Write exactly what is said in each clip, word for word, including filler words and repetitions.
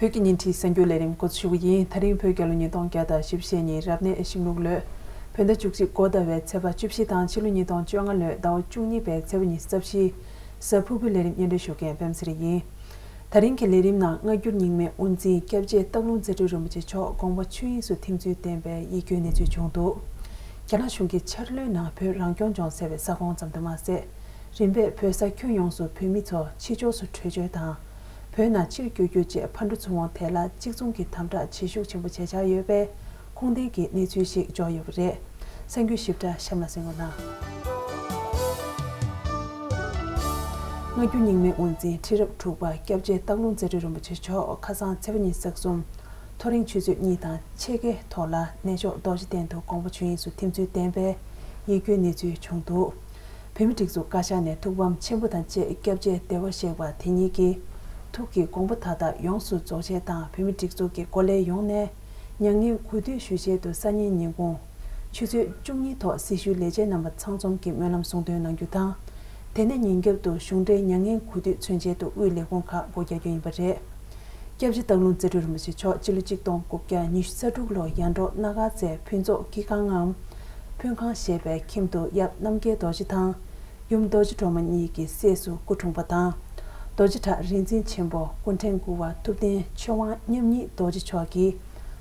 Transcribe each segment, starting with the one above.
བོད་ཀྱི་ཉིན་བྱེད་གསར་འགྱུར་ལས་རིམ་འགོ་འཛུགས་ཞུ་གི་ཡིན། ད་རིང་བོད་རྒྱལ་ལོ་ཉིས་སྟོང་བརྒྱ་དང་བཞི་བཅུ་ཞེ་གཉིས་རབ་གནས་ཤིང་ལུག་ལོའི་བོད་ཟླ་བཅུ་གཅིག་འགོ་ཟླ་བའི་ཚེས་པ་བཅུ་བཞི་དང་ཕྱི་ལོ་ཉིས་སྟོང་བཅོ་ལྔ་ལོའི་ཟླ་བ་བཅུ་གཉིས་པའི་ཚེས་པ་ཉི་ཤུ་རྩ་བཞི། གཟའ་ཕུར་བུའི་ལས་རིམ་སྙན་སྒྲོན་ཞུ་མཁན་པད་མ་ཚེ་རིང་ཡིན། ད་རིང་གི་ལས་རིམ་ནང་སྔ་འགྱུར་རྙིང་མའི་དབུ་འཛིན་སྐྱབས་རྗེ་སྟག་ལུང་རྩེ་སྤྲུལ་རིན་པོ་ཆེ་མཆོག་དགོངས་པ་ཆོས་དབྱིངས་སུ་ཐིམ་ཚུལ་བསྟན་པའི་ཡིད་སྐྱོའི་གནས་ཚུལ་བྱུང་འདུག་རྒྱ་ནག་གཞུང་གིས་འཆར་ལོའི་ནང་བོད་རང་སྐྱོང་ལྗོངས་ཟེར་བའི་ས་ཁོངས་ཙམ་དུ་མ་ཟད། རིམ་པས་བོད་ས་ཁྱོན་ཡོངས་སུ་བོད་མི་ཚོ་ཕྱི་ཕྱོགས་སུ་བྲོས་བྱོལ་དང་། བོད་ནང་ཕྱིར་བསྐྱོད་རྒྱུ་བཅས་ཕར་འགྲོ་ཚུར་འོང་ཐད་ལ་གཅིག་མཚུངས་ཀྱི་དམ་དྲག་བྱེད་ཤུགས་ཆེན་པོ་བྱེད་འཆར་ཡོད་པའི་ཁུངས་ལྡན་གྱི་གནས་ཚུལ་ཞིག་འབྱོར་ཡོད་པ་རེད། གསར་འགྱུར་ཞིབ་ཕྲ་གཤམ་ལ་གསན་རོགས་གནང་། སྔ་འགྱུར་རྙིང་མའི་དབུ་འཛིན་ཁྲི་རབས་དྲུག་པ་སྐྱབས་རྗེ་སྟག་ལུང་རྩེ་སྤྲུལ་རིན་པོ་ཆེ་མཆོག་ཁ་སང་ཚེས་པ་ཉི་ཤུ་རྩ་གསུམ་ཐོ་རེངས་ཆུ་ཚོད་གཉིས་དང་ཕྱེད་ཀའི་ཐོག་ལ་གནས་མཆོག་རྡོ་རྗེ་གདན་དུ་དགོངས་པ་ཆོས་དབྱིངས་སུ་ཐིམ་ཚུལ་བསྟན་པའི་ཡིད་སྐྱོའི་གནས་ཚུལ་བྱུང་འདུག་བོད་མིའི་སྒྲིག་འཛུགས་བཀའ་ཤག་ནས་ཐུགས་ཕམ་ཆེན་པོ་དང་བཅས་སྐྱབས་རྗེ་བདེ་བར་གཤེགས་པ་དེ་ཉིད་ཀྱི་ཐུགས་ཀྱི་དགོངས་པ་མཐའ་དག་ཡོངས་སུ་རྫོགས་ཆེད་དང་བོད་མིའི་སྒྲིག་འཛུགས་ཀྱི་འགོ་ལས་ཡོངས་ནས་མྱ་ངན་གུས་འདུད་ཞུ་ཆེད་དུ་སང་ཉིན་ཉིན་གུང་ཆུ་ཚོད་བཅུ་གཉིས་ཐོག་སྲི་ཞུའི་ལས་བྱེད་རྣམ་པ་ཚང་འཛོམས་ཀྱིས་སྨོན་ལམ་གསུང་འདོན་གནང་རྒྱུ་དང་། དེ་ནས་ཉིན་རྒྱབ་ཏུ་གཞུང་འབྲེལ་མྱ་ངན་གུས་འདུད་མཚོན་ཆེད་དུ་དབུས་ལས་ཁུངས་ཁག་སྒོ་རྒྱག་རྒྱུ་ཡིན་པ་རེད། སྐྱབས་རྗེ་སྟག་ལུང་རྩེ་སྤྲུལ་རིན་པོ་ཆེ་མཆོག་སྤྱི་ལོ་གཅིག་སྟོང་དགུ་བརྒྱ་ཉི་ཤུ་རྩ་དྲུག་ལོར་ཡར་འབྲོག་སྣ་དཀར་རྩེ་ཕུན་ཚོགས་སྐྱེས་ཁང་ངམ་ཕུན་ཁང་ཞེས་པའི་ཁྱིམ་དུ་ཡབ་རྣམ་རྒྱལ་རྡོ་རྗེ་དང་། ཡུམ་རྡོ་རྗེ་སྒྲོལ་མ་གཉིས་ཀྱི་སྲས་སུ་སྐུ་འཁྲུངས་པ་དང་། རྡོ་རྗེ་བྲག་རིག་འཛིན་ཆེན་པོ་སྐུ་ཕྲེང་དགུ་པ་ཐུབ་བསྟན་ཆོས་དབང་མཉམ་ཉིད་རྡོ་རྗེ་མཆོག་གིས་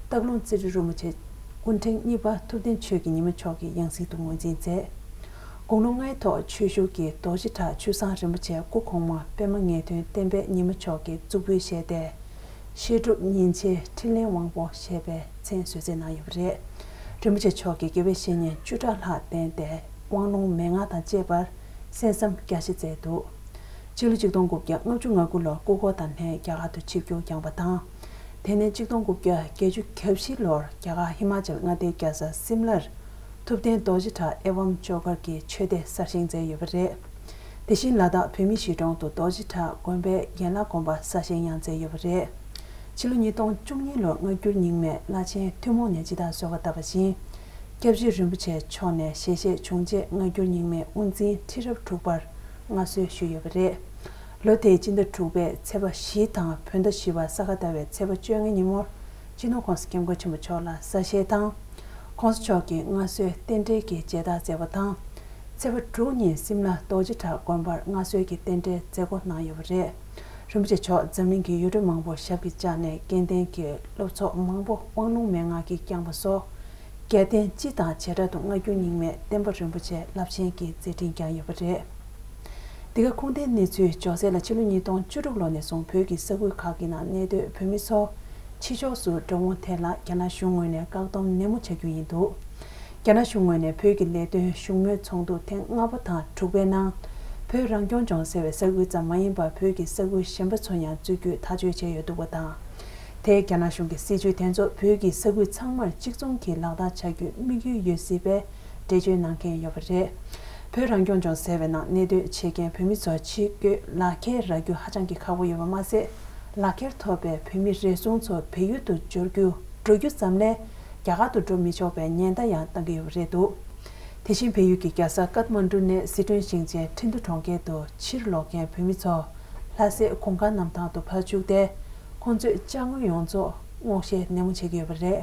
སྟག་ལུང་རྩེ་སྤྲུལ་རིན་པོ་ཆེ་སྐུ་ཕྲེང་གཉིས་པ་ཐུབ་བསྟན་ཆོས་ཀྱི་ཉི་མ་མཆོག་གི་ཡང་སྲིད་དུ་ངོས་འཛིན་མཛད། དགུང་ལོ་ལྔའི་ཐོག་ཆོས་ཞུགས་ཀྱིས་རྡོ་རྗེ་བྲག་ཆུ་བཟང་རིན་པོ་ཆེ་སྐུ་གོང་མ་པདྨ་ངེས་དོན་བསྟན་པའི་ཉི་མ་མཆོག་གིས་གཙུག་ཕུད་བཞེས་ཏེ། བཤད་སྒྲུབ་ཉིན་བྱེད་ཕྲིན་ལས་དབང་པོ་ཞེས་པའི་མཚན་གསོལ་སྩལ་གནང་ཡོད་པ་རེད། རིན་པོ་ཆེ་མཆོག་གིས་དགེ་བའི་བཤེས་གཉེན་བཅུ་ཕྲག་ལྷག་བསྟེན་ཏེ་དབང་ལུང་མན་ངག་དང་བཅས་པར་གསན་བསམ་རྒྱ་ཆེ་མཛད་འདུག་སྤྱི་ལོ་གཅིག་སྟོང་དགུ་བརྒྱ་ལྔ་བཅུ་ང་དགུ་ལོར་སྐུ་འཁོར་དང་ལྷན་རྒྱ་གར་དུ་ཆིབས་བསྒྱུར་བསྐྱངས་པ་དང་། དེ་ནས་གཅིག་སྟོང་དགུ་བརྒྱ་བརྒྱད་ཅུ་གྱ་བཞི་ལོར་རྒྱ་གར་ཧི་མ་ཅལ་མངའ་སྡེའི་རྒྱལ་ས་སིམ་ལར་ཐུབ་བསྟན་རྡོ་རྗེ་བྲག་ཨེ་ཝཾ་ཇོ་གར་གྱི་ཆོས་སྡེ་གསར་བཞེངས་མཛད་ཡོད་པ་རེད། དེ་བཞིན་ལ་དྭགས་བོད་མིའི་གཞིས་གྲོང་དུ་རྡོ་རྗེ་བྲག་དགོན་པའི་ཡན་ལག་དགོན་པ་གསར་བཞེངས་ཡང་མཛད་ཡོད་པ་རེད། ཕྱི་ལོ་ཉིས་སྟོང་བཅུ་གཉིས་ལོར་སྔ་འགྱུར་རྙིང་མའི་བླ་ཆེན་ཐུན་མོང་ནས་ཇི་ལྟར་གསོལ་བ་བཏབ་པ་བཞིན། སྐྱབས་རྗེ་རིན་པོ་ཆེ་མཆོག་ནས་ཞལ་བཞེས་བྱུང་རྗེས་སྔ་འགྱུར་རྙིང་མའི་དབུ་འཛིན་ཁྲི་རབས་དྲུག་པར་མངའ་གསོལ་ཞུས་ཡོད་པ་རེད། ལོ་དེའི་སྤྱི་ཟླ་དྲུག་པའི་ཚེས་པ་བཞི་དང་བོད་ཟླ་བཞི་པ་ས་ག་ཟླ་བའི་ཚེས་པ་བཅོ་ལྔ་ཉིན་མོར་སྤྱི་ནོར་༸གོང་ས་༸སྐྱབས་མགོན་ཆེན་པོ་མཆོག་ལ་གསལ་བཤད་དང་། ༸གོང་ས་མཆོག་གིས་མངའ་གསོལ་རྟེན་འབྲེལ་གྱི་མཇལ་དར་མཛད་པ་དང་། ཚེས་པ་དྲུག་ཉིན་སིམ་ལ་རྡོ་རྗེ་བྲག་དགོན་པར་མངའ་གསོལ་གྱི་རྟེན་འབྲེལ་མཛད་སྒོ་གནང་ཡོད་པ་རེད། རིན་པོ་ཆེ་མཆོག་འཛམ་གླིང་གི་ཡུལ་གྲུ་མང་པོར་ཞབས་ཀྱིས་བཅགས་ནས་སྐལ་ལྡན་གྱི་སློབ་ཚོགས་མང་པོ་དབང་ལུང་མན་ངག་གིས་བསྐྱངས་པ་སོགས། རྒྱལ་བསྟན་སྤྱི་དང་བྱེ་བྲག་ཏུ་སྔ་འགྱུར་རྙིང་མའི་བསྟན་པ་རིན་པོ་ཆེ་རླབས་ཆེན་གྱི་མཛད་འཕྲིན་བསྐྱངས་ཡོད་པ་རེད། འདི་ག་ཁུངས་ལྡན་གནས་ཚུལ་འབྱོར་གསལ་ལ། ཕྱི་ལོ་ཉིས་སྟོང་བཅུ་དྲུག་ལོ་ནས་བཟུང་བོད་ཀྱི་ས་ཁུལ་ཁག་གི་ནང་གནས་སྡོད་བོད་མི་ཚོ་ཕྱི་ཕྱོགས་སུ་འགྲོ་འོང་ཐད་ལ་རྒྱ་ནག་གཞུང་ངོས་ནས་བཀག་སྡོམ་ནན་མོ་བྱ་རྒྱུ་ཡིན་འདུག་རྒྱ་ནག་གཞུང་ངོས་ནས་བོད་ཀྱི་ལས་དོན་བཞུགས་མོལ་ཚོགས་འདུ་ཐེངས་ལྔ་པ་དང་དྲུག་པའི་ནང་། བོད་རང་སྐྱོང་ལྗོངས་ཟེར་བའི་ས་ཁུལ་ཙམ་མ་ཡིན་པར་བོད་ཀྱི་ས་ཁུལ་གཞན་པ་ཚོ་ཡང་བཙུགས་རྒྱུའི་ཐག་གཅོད་བྱས་ཡོད་འདུག་པ་དང་། དེས་རྒྱ་ནག་གཞུང་གི་སྲིད་བྱུས་དེ་ཚོ་བོད་ཀྱི་ས་ཁུལ་ཚང་མར་གཅིག་མཚུངས་ཀྱིས་ལག་བསྟར་བྱ་རྒྱུའི་དམིགས་ཡུལ་ཡོད་སྲིད་པའི་འགྲེལ་བརྗོད་གནང་མཁན་ཡོད་པ་རེད། བོད་རང་སྐྱོང་ལྗོངས་ཟེར་བའི་ནང་གནས་སྡོད་བྱེད་མཁན་བོད་མི་ཚོར་ཕྱི་སྐྱོད་ལག་ཁྱེར་རག་རྒྱུ་ཧ་ཅང་གི་ཁག་པོ་ཡོད་པ་མ་ཟད། ལག་ཁྱེར་ཐོབ་པའི་བོད་མི་རེ་ཟུང་ཚོ་བལ་ཡུལ་དུ་འབྱོར་རྒྱུ་འགྲོ་རྒྱུ་ཙམ་ལས་རྒྱ་གར་དུ་འགྲོ་མི་ཆོག་པའི་ཉེན་བརྡ་ཡང་བཏང་གི་ཡོད་པ་རེད་འདུག་དེ་བཞིན་བལ་ཡུལ་གྱི་རྒྱལ་ས་ཀཏ་མན་ཌུ་ནས་སི་ཁྲོན་ཞིང་ཆེན་ཁྲིན་ཏུ་གྲོང་ཁྱེར་དུ་ཕྱིར་ལོག་མཁན་བོད་མི་ཚོ་ལྷ་སའི་གུང་དཀར་གནམ་ཐང་དུ་ཕར་བཅུག་སྟེ། ཁོང་ཚོས་ཅ་དངོས་ཡོངས་རྫོགས་སྔོག་བཤེར་ནན་མོ་བྱེད་ཀྱི་ཡོད་པ་རེད།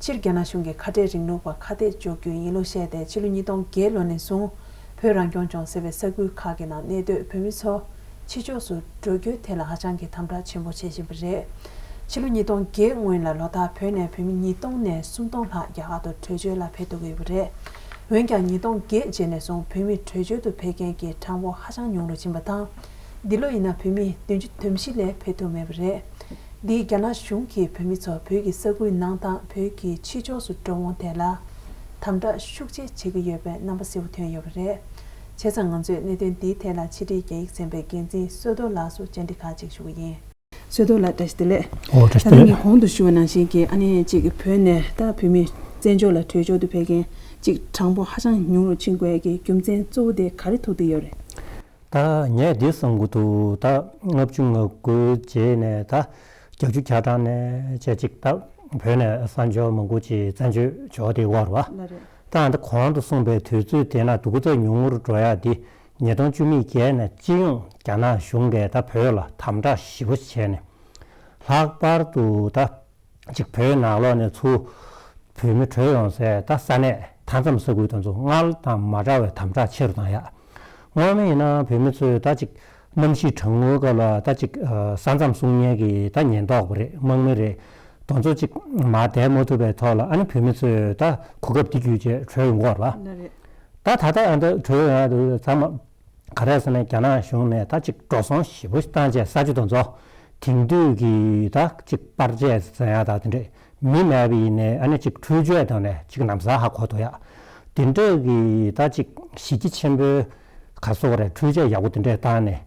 སྤྱིར་རྒྱ་ནག་གཞུང་གིས་ཁ་བྲལ་རིང་ལུགས་པ་ཁ་གཏད་གཅོག་རྒྱུ་ཡིན་ལུགས་བཤད་དེ། ཕྱི་ལོ་ཉིས་སྟོང་བརྒྱད་ལོ་ནས་བཟུང་བོད་རང་སྐྱོང་ལྗོངས་ཟེར་བའི་ས་ཁུལ་ཁག་གི་ནང་གནས་སྡོད་བོད་མི་ཚོ་ཕྱི་ཕྱོགས་སུ་འགྲོ་རྒྱུའི་ཐད་ལ་ཧ་ཅང་གི་དམ་དྲག་ཆེན་པོ་བྱེད་བཞིན་པ་རེད། ཕྱི་ལོ་ཉིས་སྟོང་བརྒྱད་སྔོན་ལ་ལོ་ལྟར་བོད་ནས་བོད་མི་ཉིས་སྟོང་ནས་སུམ་སྟོང་ལྷག་རྒྱ་གར་དུ་བྲོས་བྱོལ་ལ་ཕེབས་ཐུབ་ཀྱི་ཡོད་པ་རེད། འོན་ཀྱང་ཉིས་སྟོང་བརྒྱད་རྗེས་ནས་བཟུང་བོད་མི་བྲོས་བྱོལ་དུ་ཕེབས་མཁན་གྱི་གྲངས་འབོར་ཧ་ཅང་ཉུང་རུ་ཕྱིན་པ་དང་། འདི་ལོ་ཡིན་ན་བོད་མི་བདུན་ཅུ་དོན་བཞི་ལས་ཕེབས་ཐུབ་མེད་པ་རེད། འདིས་རྒྱ་ནག་གཞུང་གིས་བོད་མི་ཚོ་བོད་ཀྱི་ས་ཁུལ་ནང་དང་བོད་ཀྱི་ཕྱི་ཕྱོགས་སུ་འགྲོ་འོང་ཐད་ལ་དམ་དྲག་ཤུགས་ཆེ་བྱེད་ཀྱི་ཡོད་པའི་རྣམ་པ་གསལ་པོ་ཐོན་ཡོད་པ་རེད། བྱས་ཙང་ང་ཚོས་གནད་དོན་འདིའི་ཐད་ལ་ཕྱི་དྲིལ་རྒྱ་ཡིག་ཚན་པའི་འགན་འཛིན་བསོད་རྡོར་ལགས་སུ་བཅར་འདྲི་ཁག་ཅིག་ཞུ་གི་ཡིན། བསོད་རྡོར་ལགས་བཀྲ་ཤིས་བདེ་ལེགས། ཨོ་བཀྲ་ཤིས་བདེ་ད་ལེགས། ངས་གོང་དུ་ཞུ་བ་ནང་བཞིན་གྱི་ཨ་ནི་གཅིག་བོད་ནས་ད་བོད་མི་བཙན་བྱོལ་ལ་བྲོས་བྱོལ་དུ་ཕེབས་མཁན་གཅིག་གྲངས་འབོར་ཧ་ཅང་ཉུང་རུ་ཕྱིན་དགོས་ཀྱི་རྒྱུ་མཚན་གཙོ་བོ་དེ་ག་རེ་ཐུག་བསྡད་ཡོད་རེད། ད་ངས་འདི་བསམ་གྱི་འདུག་ད་ལྔ་བཅུ་ང་དགུའི་རྗེས་ནས་ད་བརྒྱད་ཅུ་གྱ་གྲངས་ནས་བྱས་ཅིག་ད་བོད་ནས་བཙན་བྱོལ་མང་པོ་ཅིག་བཙན་བྱོལ་འབྱོར་བསྡད་ཡོད་རེད་བ། ལགས་རེད། ད་འདི་གོང་དུ་གསུངས་པའི་དུས་ཚོད་དེ་ན་འདུག་ཚད་ཉུང་ངུར་འགྲོ་ཡ་འདི་ཉིས་སྟོང་བཅུ་མེད་བརྒྱད་ནས་སྤྱི་ཡོངས་རྒྱ་ནག་གཞུང་གིས་ད་བོད་ལ་དམ་དྲག་ཞེ་པོ་བྱས་ནས། ལྷག་པར་དུ་ད་ཅིག་བོད་ནང་ལོགས་ནས་ཚུར་བོད་མི་བྲོས་ཡོང་སའི་ད་ས་གནས་མཐའ་མཚམས་ས་ཁུལ་དེ་ཚོ་སྔར་དང་མ་འདྲ་བའི་དམ་དྲག་ཆེ་རུ་བཏང་ཡ། སྔོན་མ་ཡིན་ན་བོད་མི་ཚོས་ད་ཅིག་གནམ་གཤིས་གྲང་མོའི་སྐབས་ལ་ད་ཅིག་ས་མཚམས་སྲུང་མཁན་གྱི་ད་ཉེན་རྟོག་པ་རེད། དམག་མི་རེད། དེ་ཚོ་ཅིག་མར་བསྡད་མ་ཐུབ་པའི་ཐོག་ལ་ཨ་ནི་བོད་མི་ཚོས་ད་གོ་སྐབས་འདི་བརྒྱུད་བྱས་བྲོས་ཡོང་གི་ཡོད་རེད་པ། ད་ད་ལྟ་ཨ་འདི་བྲོས་ཡོང་ཡ་དེ་ཚང་མ་ག་རེ་ཟེར་ན། རྒྱ་ནག་གཞུང་ནས་ད་ཅིག་འགྲོ་སོང་ཞེ་པོ་བཏང་བྱས་ས་ཆ་དེ་ཚོ་དེང་དུས་ཀྱི་ད་ཅིག་པར་ཆས་ཟེར་ཡ་ད་དེ་འདྲས་མི་མེད་པ་ཡིན་ནའི་ཨ་ནི་ཅིག་འཕྲུལ་ཆས་དང་ནས་ཅིག་ལམ་སང་ཧ་གོ་ཐུབ་ཡ། དེ་འདྲས་ཀྱི་ད་ཅིག་གཞི་རྒྱ་ཆེན་པོའི་ག་སོགས་རེད། འཕྲུལ་ཆས་ཡག་པོ་དེ་འདྲས་བཏང་ནས་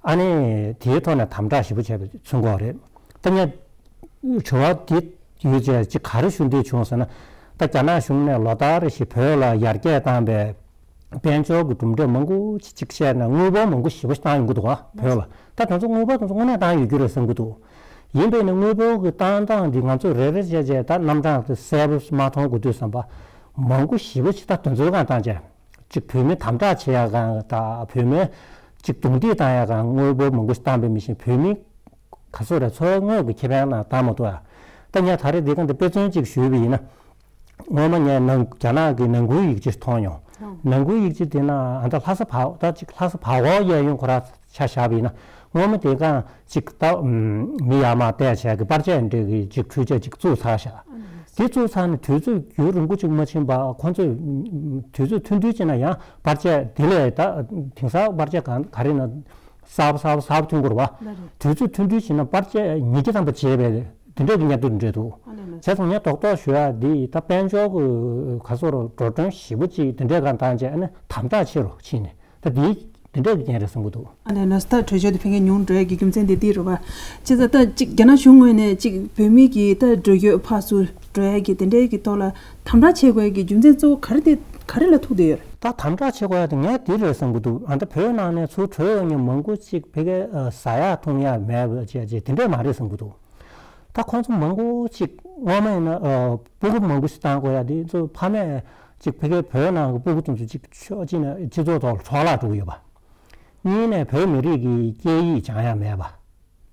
ཨ་ནི་དེའི་ཐོག་ནས་དམ་དྲག་ཞེ་པོ་བྱས་པ་མཚོན་གྱི་ཡོད་རེད། ད་ངས་དྲི་བ་དེ་ཡོད་ཅེས་ཅིག་ག་རེ་ཞུ་འདོད་བྱུང་ཟེར་ན། ད་རྒྱ་ནག་གཞུང་ནས་ལོ་ལྟར་རེ་བཞིན་བོད་ལ་ཡར་རྒྱས་བཏང་པའི་དཔལ་འབྱོར་གྱི་གྲུབ་འབྲས་མང་པོ་ཅིག་ཅིག་བཤད་ན་དངུལ་འབོར་མང་པོ་ཞེ་པོ་བཏང་ཡོང་གི་འདུག་ག་བོད་ལ། ད་དེ་ཚོ་དངུལ་འབོར་དེ་ཚོ་དངོས་གནས་བཏང་ཡོད་རྒྱུ་རེད་བསམ་གྱི་འདུག་ཡིན་པས་ནི་དངུལ་འབོར་གྱི་བཏང་སྟངས་འདི་ང་ཚོས་རེ་རེ་བྱས་བྱས་ད་རྣམ་གྲངས་དེ་གསལ་པོ་མ་མཐོང་དགོས་དུས་ཙམ་པ། མང་པོ་ཞེ་པོ་ཅིག་ད་དེ་ཚོའི་སྒང་བཏང་བྱས། ཅིག་བོད་མི་དམ་དྲག་བྱེད་ཡ་གང་དང་བོད་མི་ཅིག་རྡུང་རྡེག་བཏང་ཡ་གང་དངུལ་འབོར་མང་པོ་ཞིག་བཏང་པའི་མི་ཤེས། བོད་མི་ག་ཚོད་རེད་འཚོ་བ་དངོས་ཀྱི་ཁེ་ཕན་ནང་བཏང་མ་ཐུབ་ཡ། ད་ངས་ད་རེས་འདི་ག་འདི་དཔེ་མཚོན་ཅིག་ཞུས་པ་ཡིན་ན། སྔོན་མ་ངས་ནང་རྒྱ་ནག་གི་ནང་ཁུལ་ཡིག་ཆ་མཐོང་མྱོང་། ནང་ཁུལ་ཡིག་ཆ་དེ་ན་ཨ་ད་ལྷ་ས་བར་ད་ཅིག་ལྷ་ས་བར་སྐོར་གཡས་གཡོན་ཁོ་རང་ཆ་བཞག་པ་ཡིན་ན། སྔོན་མ་དེ་གང་ཅིག་ད་མི་ཡར་མར་བལྟས་བྱས་ཀྱི་པར་ཆས་འདྲ་གི་ཅིག་འཕྲུལ་ཆས་ཅིག་བཙུགས་ཚར་བཞག་དེ་བཙུགས་ཚར་ནས་དུས་ཚོད་རྒྱུན་རིང་པོ་ཅིག་མ་ཕྱིན་པ་ཁོང་ཚོས་དུས་ཚོད་ཐུང་ཐུང་བྱས་ན་ཡང་པར་ཆས་དེ་ལས་ད་དེང་སང་པར་ཆས་ག་ག་རེ་ན་གསར་པ་གསར་པ་གསར་པ་ཐོན་དགོས་རེད་པ། དུས་ཚོད་ཐུང་ཐུང་བྱས་ན་པར་ཆས་ཉིས་བརྒྱ་ཐམ་པ་བརྗེས་པའི་དེ་འདྲས་ཀྱི་སྙན་ཐོ་འདྲ་འདུག་བྱས་ཙང་ངས་རྡོག་རྡོག་ཞུ་ཡ་འདི་ད་དཔལ་འབྱོར་གྱི་ག་ཚོད་རུ་འགྲོ་གྲོན་ཞེ་པོ་ཅིག་དེ་འདྲས་གང་བཏང་བྱས་ཨ་ནི་དམ་དྲག་ཆེ་རུ་ཕྱིན་ནས། ད་འདི་འདི་འདྲ་གི་རྐྱེན་རེད་བསམ་གྱི་འདུག་ཨ་ནི་ལགས་སོ། ད་བྲོས་བྱོལ་དུ་ཕེབས་མཁན་ཉུང་འགྲོ་ཡ་གི་རྒྱུ་མཚན་དེ་འདི་རེད་པ། བྱས་ཙང་ད་ཅིག་རྒྱ་ནག་གཞུང་ངོས་ནས་ཅིག་བོད་མི་གི་ད་འགྲོ་སྐྱོད་ཕར་ཚུར་འགྲོ་ཡ་གི་དེ་འདྲའི་གི་ཐོག་ལ་དམ་དྲག་བྱེད་དགོས་ཡ་གི་རྒྱུ་མཚན་གཙོ་བོ་ག་རེ་དེ་ག་རེ་ལ་ཐུག་བསྡད་ཡོད་རེད། ད་དམ་དྲག་བྱེད་དགོས་ཡ་དེ་ངས་འདི་རེད་བསམ་གྱི་འདུག་ཨ་ད་བོད་ནང་ནས་ཚུར་བྲོས་ཡོང་མཁན་མང་པོ་ཅིག་ཕ་གིར་ཟ་ཡ་འཐུང་ཡ་མེད་པ་བྱས་བྱས་དེ་འདྲས་མ་རེད་བསམ་གྱི་འདུག་ད་ཁོང་ཚོ་མང་པོ་ཅིག་སྔོན་མ་ཡིན་ན་ཨ་སྤུ་གུ་མང་པོ་ཞིག་བཏང་དགོས་ཡ་དེ་ཚོ་ཕ་མས་ཅིག་ཕ་གིར་བོད་ནང་གི་སྤུ་གུ་དེ་ཚོ་ཅིག་ཕྱོགས་གཅིག་ནས་སྤྱི་ཚོགས་ཐོག་ལ་འཕྲོ་བརླག་འགྲོ་གི་ཡོད་པ། གཉིས་ནས་བོད་མི་རིགས་ཀྱི་སྐད་ཡིག་སྦྱང་ཡ་མེད་པ།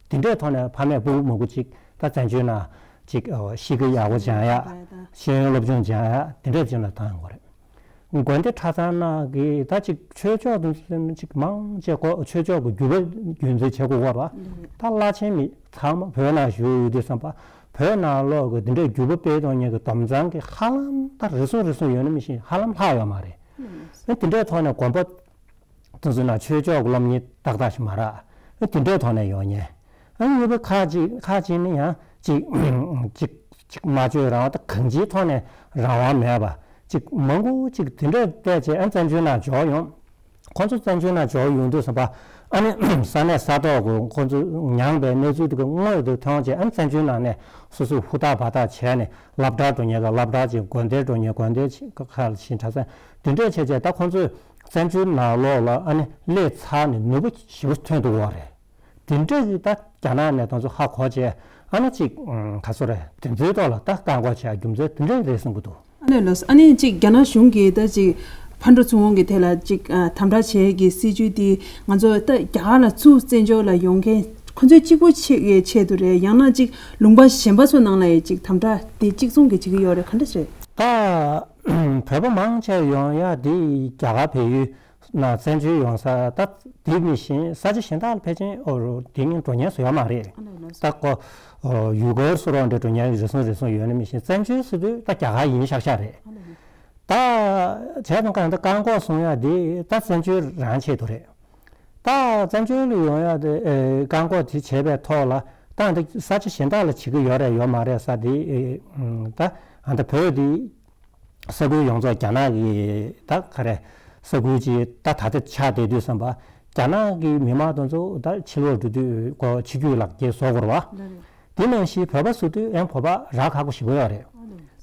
དེ་འདྲའི་ཐོག་ནས་ཕ་མས་སྤུ་གུ་མང་པོ་ཅིག་ད་བཙན་བྱོལ་ནང་ཅིག་ཨ་གཤིས་ཀ་ཡག་པོ་སྦྱང་ཡ། ཤེས་ཡོན་སློབ་སྦྱོང་སྦྱང་ཡ་དེ་འདྲའི་ཅིག་ལ་བཏང་ཡོང་གི་རེད། དགོན་སྡེ་གྲྭ་ཚང་ནང་གི་ད་ཅིག་ཆོས་ཕྱོགས་དེ་ཚོ་ཅིག་མང་ཆེ་གོ་ཆོས་ཕྱོགས་ཀྱི་བརྒྱུད་པ་རྒྱུན་འཛིན་བྱེད་དགོས་པ་རེད་པ། ད་བླ་ཆེན་མི་ཚང་མ་བོད་ནང་བཞུགས་ཡོད་དུས་ཙམ་པ་བོད་ནང་ལོགས་ཀྱི་དེ་འདྲའི་བརྒྱུད་པ་སྤེལ་གཏོང་མཁན་གྱི་སྡོམ་གཙང་གི་ཧ་ལམ་ད་རེ་ཟུང་རེ་ཟུང་ཡོད་ན་མི་ཤེས་ཧ་ལམ་ལྷག་ཡོད་མ་རེད། ཨ་དེ་འདྲའི་ཐོག་ནས་དགོན་པ་དེ་ཚོ་ནང་ཆོས་ཕྱོགས་ཀྱི་སློབ་གཉེར་ཏག་ཏག་ཞིག་མ་རག་ཨ་དེ་འདྲའི་ཐོག་ནས་ཡོང་མཁན། ཨ་གཉིས་པ་ཁག་ཅིག་ཁག་ཅིག་ནི་ཡང་ཅིག་ཅིག་ཅིག་སྨྲ་བརྗོད་རང་དབང་དང་གང་ཅིའི་ཐོག་ནས་རང་དབང་མེད་པ་ཅིག་མང་པོ་ཅིག་དེ་འདྲ་བལྟས་བྱས་ཨ་བཙན་བྱོལ་ནང་འབྱོར་ཡོང་། ཁོང་ཚོ་བཙན་བྱོལ་ནང་འབྱོར་ཡོང་དུས་ཙམ་པ་ཨ་ནི་ས་གནས་ས་ཐོག་གི་ཁོང་ཚོ་མྱངས་པའི་གནས་ཚུལ་དེ་ག་དངོས་དེ་མཐོང་བྱས་ཨ་ནི་བཙན་བྱོལ་ནང་ནས་སོ་སོས་ཧུར་ཐག་འབད་ཐག་བྱས་ནས་སློབ་གྲྭར་འགྲོ་མཁན་ག་སློབ་གྲྭར་ཕྱིན། དགོན་སྡེར་འགྲོ་མཁན་དགོན་སྡེར་ཕྱིན། ཁ་ལ་ཕྱིན། གྲྭ་ཚང་དེ་འདྲས་བྱས་བྱས་ད་ཁོང་ཚོས་བཙན་བྱོལ་ནང་ལོགས་ལ་ཨ་ནི་སླེབས་ཚར་ནས་ནུས་པ་ཞེ་པོ་ཐོན་འདུག་བ་རེད། དེ་འདྲ་གི་ད་རྒྱ་ནག་ནས་དེ་ཚོ་ཧ་གོ་བྱས་ཨ་ནི་ཅིག་ཨ་ག་ཚོད་རེད། དེ་ཚོའི་ཐོག་ལ་ད་བཀག་འགོག་བྱེད་ཡ་རྒྱུ་མཚན་དེ་འདྲ་རེད་བསམ་གྱི་འདུག་ཨ་ནི་ལགས་སོ། ཨ་ནི་ཅིག་རྒྱ་ནག་གཞུང་གིས་ད་ཅིག་ཕར་འགྲོ་ཚུར་འོང་གི་ཐད་ལ་ཅིག་ཨ་དམ་དྲག་བྱེད་ཡས་ཀྱི་སྲིད་ཇུས་དེ་ང་ཚོ་ད་རྒྱ་གར་ལ་ཚུར་བཙན་བྱོལ་ལ་ཡོང་མཁན་ཁོ་ཚོའི་གཅིག་པོ་ཆེད་ཀྱི་ཆེད་དུ་རེད། ཡང་ན་ཅིག་ལུང་པ་གཞན་པ་ཚོ་ནང་ལ་ཡང་ཅིག་དམ་དྲག་དེ་གཅིག་མཚུངས་ཀྱི་བྱེད་ཀྱི་ཡོད་རེད། ག་འདྲ་རེད། ད་བོད་པ་མང་ཆེ་ཡོང་ཡ་དེ་རྒྱ་གར་བལ་ཡུལ་ན་བཙན་བྱོལ་ཡོང་ས་ད་དེ་མི་ཤེས། ས་ཆ་གཞན་དག་ལ་ཕལ་ཆེར་ཨོ་རོ་དེ་ངན་འགྲོ་ཉེན་བཟོ་ཡ་མ་རེད། ད་ཁོ་ཨོ་ཡུ་གུར་སུ་རོགས་འདྲ་འགྲོ་ཉེན་རེ་ཟུང་རེ་ཟུང་ཡོད་ན་མི་ཤེས། བཙན་བྱོལ་ཟེར་དུས་ད་རྒྱ་གར་ཡིན་ཤག་ཤག་རེད། ད་བྱས་ཙང་གང་ད་བཀག་འགོག་སྲུང་ཡ་དེ་ད་བཙན་བྱོལ་རང་ཆེད་དུ་རེད། ད་བཙན་བྱོལ་ལ་ཡོང་ཡ་དེ་ཨེ་བཀག་འགོག་དེ་བྱས་པའི་ཐོག་ལ་ད་འདི་ས་ཆ་གཞན་དག་ལ་བྱེད་ཀྱི་ཡོད་རེད་ཡོད་མ་རེད་ས་དེ་ཨེ་ད་ཨ་ད་བོད་དེ་ས་ཁུལ་ཡོངས་རྫོགས་རྒྱ་ནག་གི་ད་ག་རེ་ས་ཁུལ་ཅིག་ད་ད་ལྟ་ཆགས་བསྡད་དུས་ཙམ་པ་རྒྱ་ནག་གི་མི་མང་དེ་ཚོ་ད་ཕྱི་ལོགས་འགྲོ་དུས་ཁོ་ཕྱི་རྒྱུད་ལག་འཁྱེར་བཟོ་དགོས་རེད་བ། དེ་ནང་བཞིན་བོད་པ་བཟོ་དུས་ཡང་བོད་པ་རག་ཁག་པོ་ཞེ་པོ་ཡོད་རེད།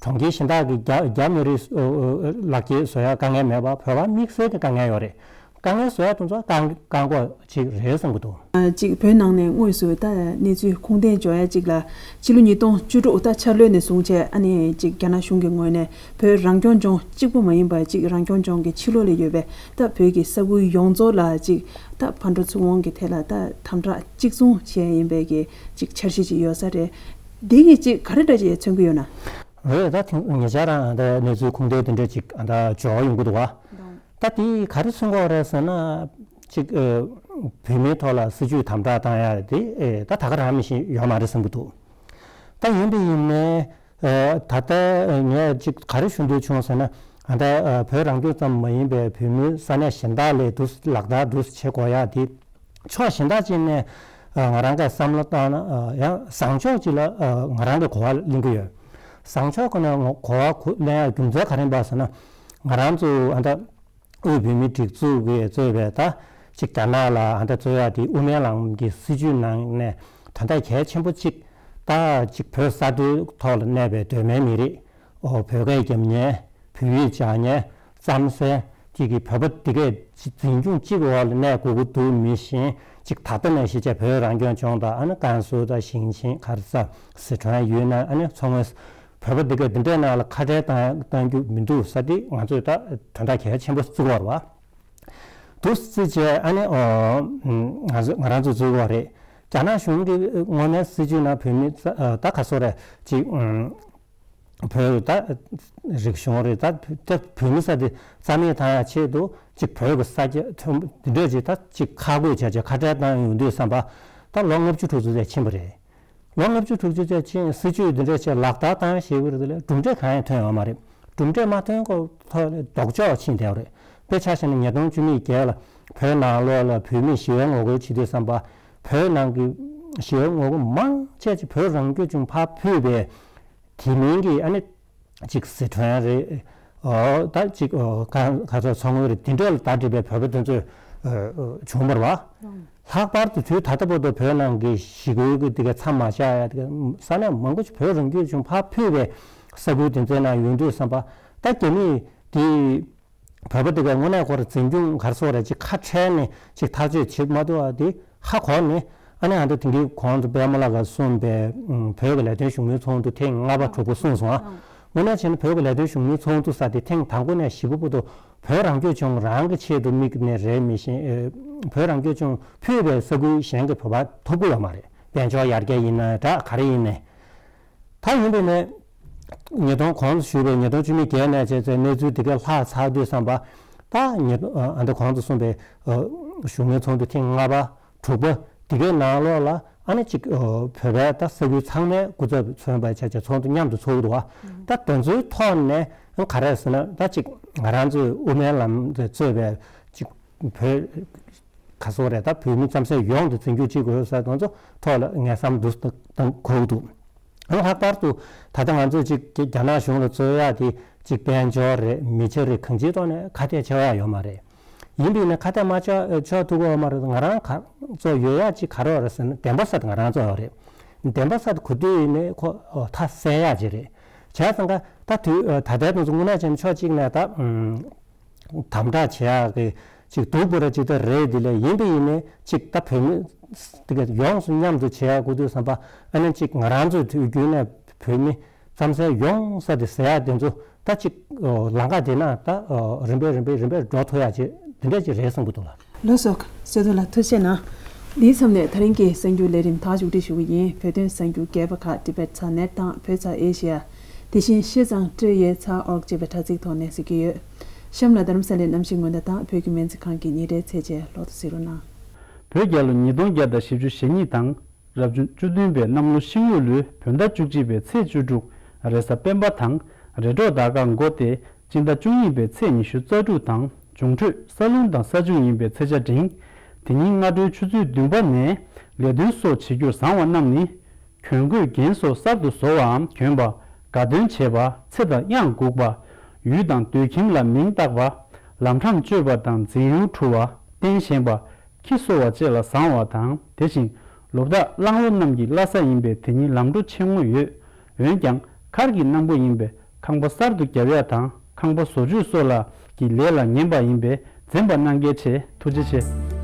གྲོང་ཁྱེར་གཞན་དག་གི་རྒྱ་རྒྱ་མི་རིགས་ལག་འཁྱེར་བཟོ་ཡ་དཀའ་ངལ་མེད་པ་བོད་པ་དམིགས་བསལ་གྱི་དཀའ་ངལ་ཡོད་རེད། དཀའ་ངལ་བཟོ་ཡ་དེ་ཚོ་བཀག་བཀག་འགོག་ཅིག་རེད་བསམ་གྱི་འདུག། ཨ། ཅིག་བོད་ནང་ནས་དངོས་སུ་ད་གནས་ཚུལ་ཁུངས་ལྡན་འབྱོར་ཡ་ཅིག་ལ། ཕྱི་ལོ་ཉིས་སྟོང་བཅུ་དྲུག་ད་འཆར་ལོ་ནས་བཟུང་བྱས། ཨ་ནི་ཅིག་རྒྱ་ནག་གཞུང་གི་ངོས་ནས་བོད་རང་སྐྱོང་ལྗོངས་གཅིག་པུ་མ་ཡིན་པ། ཅིག་རང་སྐྱོང་ལྗོངས་ཀྱི་ཕྱི་ལོགས་ལ་ཡོད་པའི་ད་བོད་ཀྱི་ས་ཁུལ་ཡོངས་རྫོགས་ལ་ཅིག་ད་ཕར་འགྲོ་ཚུར་འོང་གི་ཐད་ལ་ད་དམ་དྲག་གཅིག་མཚུངས་བྱས་ཡིན་པའི་གི་ཅིག་འཆར་གཞི་ཅིག་ཡོད་ས་རེད། འདི་གི་ཅིག་ག་རེ་འདྲ་ཅིག་མཚོན་གྱི་ཡོད་ན། རེད། ད་ཐེངས་ཉེ་ཆར་རང་ད་གནས་ཚུལ་ཁུངས་ལྡན་དེ་འདྲ་ཅིག་ད་འབྱོར་ཡོང་གི་འདུག་བ། ད་དེ་ག་རེ་མཚོན་གྱི་ཡོད་རེད་ཟེར་ན། ཅིག་ཨ། བོད་མིའི་ཐོག་ལ་སྲིད་ཇུས་དམ་དྲག་བཏང་ཡ་དེ་ཨེ་ད་ད་ག་རང་མི་ཤེས་ཡོད་མ་རེད་བསམ་གྱི་འདུག། ད་ཡིན་པ་ཡིན་ནའི་ཨ། ད་ལྟ་ངས་ཅིག་ག་རེ་ཞུ་འདོད་བྱུང་ཟེར་ན། ཨ། ད་ཨ། བོད་རང་སྐྱོང་ཙམ་མ་ཡིན་པའི་བོད་མི་ས་གནས་གཞན་དག་ལ་འདུག་ལག་བསྟར་འདུག་བྱེད་དགོས་ཡ་དེ། ཕྱོགས་གཞན་དག་ཅིག་ནས་ཨ། ང་རང་གིས་བསམ་བློ་བཏང་ན། ཨ། ཡང་བཟང་ཕྱོགས་ཅིག་ལ་ཨ། ང་རང་གིས་གོ་བ་ལེན་གྱི་ཡོད། བཟང་ཕྱོགས་ཁོ་ནས་གོ་བ་ལེན་ཡ་རྒྱུ་མཚན་ག་རེ་ཡིན་པ་ཟེར་ན། ང་རང་ཚོ་ཨ། ད་དབུས་བོད་མིའི་སྒྲིག་འཛུགས་ཀྱིས་གཙོས་པའི་ད་ཅིག་རྒྱ་ནག་ལ་ཨ། ད་གཙོས་ཡ་དེ་དབུ་མའི་ལམ་གྱི་སྲིད་བྱུས་ནང་ནས་དོན་དག་གལ་ཆེན་པོ་གཅིག། ད་ཅིག་བོད་ས་མཐོའི་ཐོག་ལ་གནས་པའི་གདོད་མའི་མི་རིགས། ཨོ། བོད་སྐད་རྒྱབ་མཁན། བོད་ཡིག་སྦྱང་མཁན། རྩམ་ཟན་གྱི་གི་བོད་པ་འདི་གས་འཛིན་སྐྱོང་གཅིག་གི་འོག་ལ་གནས་དགོས་ཀྱི་འདུག་མི་ཤེས། ཅིག་ད་ལྟ་ནས་གཞིས་བྱས་བོད་རང་སྐྱོང་ལྗོངས་དང་། ཨ་ནི་ཀན་སུའུ་དང་ཞིང་ཆེན། ག་རེ་ཟེར། སི་ཁྲོན། ཡུན་ནན། ཨ་ནི་མཚོ་སྔོན། བོད་པ་འདི་གས་འདི་འདྲའི་ནང་ལ་ཁ་བྲལ་བཏང་བཏང་རྒྱུ་མི་འདུག་ས་དེ་ང་ཚོས་ད་དོན་དག་གལ་ཆེན་པོ་བརྩི་དགོས་རེད་བ། འདུག་སེ་བྱས། ཨ་ནི་ཨོ། ང་ཚོ་ང་རང་ཚོ་བརྩི་དགོས་རེད། རྒྱ་ནག་གཞུང་གི་དངོས་གནས་སྲིད་བྱུས་ནང་བོད་མི་ད་ག་ཚོད་རེད་ཅིག་བོད་ད་རིག་གཞུང་རེད། ད་ད་བོད་མི་ས་དེ་རྩ་མེད་བཏང་ཡ་ཆེད་དུ་ཅིག་བོད་ཀྱི་ས་ཆ་ཐོན་འདི་འདྲ་ཅིག་ད་ཅིག་ཁ་བགོས་བྱས་བྱས་ཁ་བྲལ་བཏང་ཡོང་དུས་ཙམ་པ། ད་ལོ་ལྔ་བཅུ་དྲུག་ཅུ་ཙམ་ཕྱིན་པ་རེད། ལོ་ལྔ་བཅུ་དྲུག་ཅུ་ཙམ་ཕྱིན། སྲིད་བྱུས་འདི་འདྲ་ཅིག་ལག་བསྟར་བཏང་ཞེས་པ་རེད། དེ་ལ་གྲུབ་འབྲས་གང་ཡང་ཐོན་ཡོད་མ་རེད། གྲུབ་འབྲས་མ་ཐོན་གོང་ཐོག་ལ་ལྡོག་ཕྱོགས་ཕྱིན་བསྡད་པ་རེད། དཔེ་ཆ་བཞག་ན་ཉིས་སྟོང་བཅུ་གཉིས་རྒྱལ་ལ་བོད་ནང་ལོགས་ལ་བོད་མིས་ཞི་བའི་ངོ་རྒོལ་བྱེད་དུས་ཙམ་པ། བོད་ནང་གི་ཞི་བའི་ངོ་རྒོལ་མང་ཆེ་ཅིག་བོད་རང་སྐྱོང་ལྗོངས་ཕར་ཕུད་པའི་དེ་མིན་གྱི་ཨ་ནི་ཅིག་སི་ཁྲོན་རེད། ཨོ། ད་ཅིག་ཨོ། ག་ག་ཚོད་མཚོ་སྔོན་རེད། དེ་འདྲ་ལ་ད་བྲིས་པའི་བོད་པ་དེ་ཚོས་ཨོ་བྱུང་བ་རེད་བ། ལྷག་པར་དུ་དུས་ད་ལྟ་བར་དུ་བོད་ནང་གི་ཞི་རྒོལ་གྱི་དེ་ག་མཚམས་མ་བཞག་ཡ་དེ་ག་ས་གནས་མང་པོ་ཞིག་བོད་རང་སྐྱོང་ལྗོངས་ཕར་ཕུད་པའི་ས་ཁུལ་དེ་ཚོའི་ནང་ཡོང་དུས་ཙམ་པ། ད་རྒྱ་མིས་དེ་བོད་པ་དེ་ག་དངོས་གནས་ཁོ་རང་འཛིན་སྐྱོང་ག་རེ་ཟེར་དགོས་རེད། ཅིག་ཁ་བྲལ་ནས་ཅིག་ཐག་གཅོད་བྱེད་མ་ཐུབ་པ་དེ་ཧ་གོ་ནས། ཨ་ནི་ཨ་ད་དེང་གི་གོང་དུ་པད་མ་ལགས་ཀྱིས་གསུངས་པའི་བོད་ཀྱི་ལས་དོན་བཞུགས་མོལ་ཚོགས་འདུ་ཐེངས་ལྔ་པ་དྲུག་པ་གསུངས་སོང་ཨ། དངོས་གནས་བྱས་ན་བོད་ཀྱི་ལས་དོན་བཞུགས་མོལ་ཚོགས་འདུ་ཟེར་དེ་ཐེངས་དང་པོ་ནས་བཞི་པ་བར་དུ་བོད་རང་སྐྱོང་ལྗོངས་རང་གི་ཆེད་དུ་དམིགས་ནས་རེད་མི་ཤེས། ཨེ། བོད་རང་སྐྱོང་ལྗོངས་ཕུད་པའི་ས་ཁུལ་གཞན་གྱི་བོད་པ་ཐོབ་ཀྱི་ཡོད་མ་རེད། དཔལ་འབྱོར་ཡར་རྒྱས་ཡིན་ན་འདྲ། ག་རེ་ཡིན་ནའི། ད་ཡིན་པས་ནས་ཉིས་སྟོང་གོང་དུ་ཞུས་པའི་ཉིས་སྟོང་བཅུ་མེད་བརྒྱད་ནས་བྱས་ཚེ་གནས་ཚུལ་འདི་ག་ལྷག་ཚར་དུས་ཙམ་པ། ད་ཉིས་སྟོང་ཨ་འདི་གོང་དུ་གསུངས་པའི་བཞུགས་མོལ་ཚོགས་འདུ་ཐེངས་ལྔ་པ་དྲུག་པ་འདི་གའི་ནང་ལོགས་ལ་ཨ་ནི་ཅིག་བོད་པའི་ད་ས་ཁུལ་ཚང་མའི་སྐུ་ཚབ་མཚོན་པ་བྱས་བྱས་ཚོགས་འདུ་མཉམ་དུ་ཚོགས་འདུག་བ། ད་དེ་ཚོའི་ཐོག་ནས་ག་རེ་ཟེར་ན། ད་ཅིག་ང་རང་ཚོའི་དབུ་མའི་ལམ་དེ་གཙོས་པའི་ཅིག་བོད་ག་ཚོད་རེད། ད་བོད་མི་རྩམ་ཟན་ཡོངས་དེ་འཛིན་སྐྱོང་བྱེད་དགོས་ས་དེ་ཚོ་ཐོག་ལ་ངས་བསམ་བློ་བཏང་དགོས་འདུག། ཨ་ནི་ལྷག་པར་དུ་ད་ལྟ་ང་ཚོས་ཅིག་རྒྱ་ནག་གཞུང་ལ་རྩོད་ཡག་དེ་ཅིག་དཔལ་འབྱོར་རེད། མི་ཆ་རེད། གང་ཅིའི་ཐོག་ནས་ཁ་གཏད་བྱེད་ཡག་ཡོད་མ་རེད། ཡིན་པས་ན་ཁ་གཏད་མ་ཆོག་ཆོག་ཐུབ་ཀྱི་ཡོད་མ་རེད། ང་རང་ག་ཚོད་ཡོད་ཡག་ཅིག་ག་རེ་ཡོད་རེད་ཟེར་ན། བདེན་པ་ས་དེ་ང་རང་ཚོ་ཡོད་རེད། བདེན་པ་ས་དེ་གོ་དུས་ཡིན་ནའི་ཁོ་མཐའ་གསལ་ཡག་ཅིག་རེད། བྱས་ཙང་ཀ་ད་དུས་ད་ལྟའི་དུས་ཚོད་དངོས་གནས་བྱས་ན་ཕྱོགས་གཅིག་ནས་ད་དམ་དྲག་བྱེད་ཡག་གི་ཅིག་སྡུག་པོ་ར་ཅིག་ད་རེད། དེ་ལས་ཡིན་པ་ཡིན་ནའི་ཅིག་ད་བོད་མི་དེ་ག་ཡོངས་སུ་མཉམ་དུ་བྱེད་ཡག་དགོས་དུས་ཙམ་པ། ཨ་ནི་ཅིག་ང་རང་ཚོའི་དུས་རྒྱུན་ནས་བོད་མི་རྩམ་ཟན་ཡོང་ས་དེ་ཟེར་ཡག་དེ་ཚོ་ད་ཅིག་ལམ་ཁ་དེ་ན་ད་རིམ་པས་རིམ་པས་རིམ་པས་འགྲོ་ཐུབ་ཡག་ཅིག་དེ་འདྲ་ཅིག་རེད་བསམ་གྱི་འདུག་ལགས། ལགས་སོ། བསོད་ཐུབ་ལགས་ཐུགས་རྗེ་གནང་། འདིའི་མཚམས་ནས་ད་རིང་གི་གསར་འགྱུར་ལས་རིམ་ད་མཇུག་སྒྲིལ་ཞུ་གི་ཡིན། བོད་དོན་གསར་འགྱུར་རྒྱས་པ་ཁག་Tibet Sat Net དང་བོད་ཚ་ཨེ་ཤི་ཡ། དེ་བཞིན་ཤེས་ཙང་ཊི་ཨེ་ཚ་ཨོར་ཇི་ཅེས་པའི་དྲ་ཚིགས་ཐོག་ནས་གཟིགས་ཀྱི་ཡོད། གཤམ་ལ་རྡ་རམ་ས་ལའི་གནམ་གཤིས་སྔོན་བརྡ་དང་བོད་ཀྱི་སྨན་རྩིས་ཁང་གི་ཉིན་རེའི་ཚད་ཆེན་ལོག་ཏུ་གཟིགས་རོགས་གནང་། བོད་རྒྱལ་ལོ་ཉིས་སྟོང་བརྒྱ་དང་བཞི་བཅུ་ཞེ་གཉིས་དང་། རབ་བྱུང་བཅུ་བདུན་པའི་གནམ་ལོ་ཤིང་ལུག་ལོའི་བོད་ཟླ་བཅུ་གཅིག་པའི་ཚེས་བཅུ་དྲུག་རེས་གཟའ་སྤེན་པ་དང་། རེས་གྲོགས་ཟླ་སྐར་མགོ་སྟེ་སྤྱི་ཟླ་བཅུ་གཉིས་པའི་ཚེས་ཉི་ཤུ་རྩ་དྲུག་དང་། འབྱུང་འཕྲོད་ས་རླུང་དང་ས་བྱུང་ཡིན་པའི་ཚེས་ཆ་འབྲིང་། དེ་ཉིན་སྔ་དྲོའི་ཆུ་ཚོད་བདུན་པ་ནས་ལས་དོན་སོགས་བྱེད་རྒྱུར་བཟང་བ་རྣམས་ནི། གྱོན་གོས་རྒན་སོགས་གསར་དུ་བཟོ་བའམ་གྱོན་པ། དགའ་སྟོན་བྱེད་པ། ཚེ་དང་གཡང་འགུགས་པ། ཡུལ་དང་སྡོད་ཁྱིམ་ལ་མིང་བཏགས་པ། ལམ་འཕྲང་གཅོད་པ་དང་འཛིན་ཡུལ་འཁྲུ་བ། རྟེན་བཞེངས་པ། ཁྱི་གསོ་བ་བཅས་ལ་བཟང་བ་དང་། དེ་བཞིན་ལོ་བདག་གླང་ལོ་རྣམས་ཀྱི་བླ་གཟའ་ཡིན་པས་དེ་ཉིན་ལམ་འགྲོ་ཆེན་མོ་ཡོད། འོན་ཀྱང་མཁར་གྱི་གནམ་སྒོ་ཡིན་པས་ཁང་པ་གསར་དུ་བརྒྱབ་ཡ་དང་ཁང་པ་བཟོ་བཅོས་སོགས་ལ་གི་ལས་ལ་ཉན་པ་ཡིན་པས་ འཛེམ་པ་གནང་གལ་ཆེ། ཐུགས་རྗེ་ཆེ།